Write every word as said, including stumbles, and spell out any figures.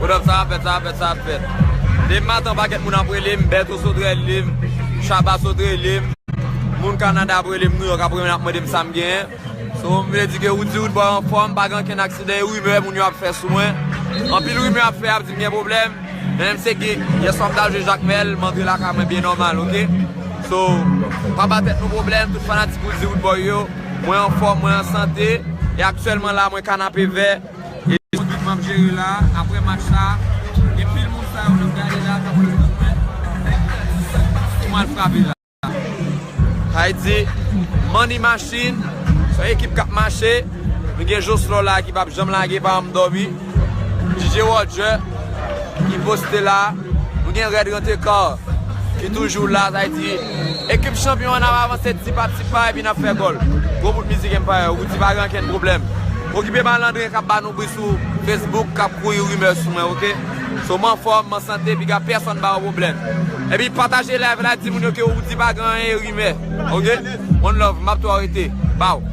Love, sa ap fèt, sa ap fèt, sa ap fèt. Demen maten, pakèt moun ap rele m, Bèto sot rele m, Chaba sot rele m, moun Kanada ap rele m, Nouyòk ap rele m, ap mande m sa m genyen. So, m vle di ke Roody Roodboy anfòm, pa gen okenn aksidan, e rimè moun yo ap fè sou mwen. Anpil rimè ap fè, ap di m gen pwoblèm. Men m se ki, yèswa m t al jwe Jakmèl, m antre lakay mwen byen nòmal, oke? So, pa ba tèt nou pwoblèm, tout fanatik Roody Roodboy yo, mwen anfòm, mwen an sante, e aktyèlman la, mwen Kanapevè, e se yon trip m ap jere la, apre match sa, gen pil moun sa yo n ap gade la, k ap wè mwen, pou m al frape la. Haiti, Money Machine, se yon ekip k ap mache. Nou gen Joslor la ki p ap janm lage pa m dòmi. D J Roger ki poste la. Nou gen Red Rantekar ki toujou la, sa vle di ekip chanpyon an ap avanse ti pa ti pa epi n ap fè gòl. Gwo bout mizik Empire, Roody pa gen okenn pwoblèm. Okipe malandren k ap ba nou bri sou Facebook, k ap kouri rimè sou mwen, oke? So, m anfòm, m an sante, piga pèsonn ba yo pwoblèm. Epi pataje live la, di moun yo ke Roody pa gen anyen rimè, oke? One love, m ap tou arete. Bow.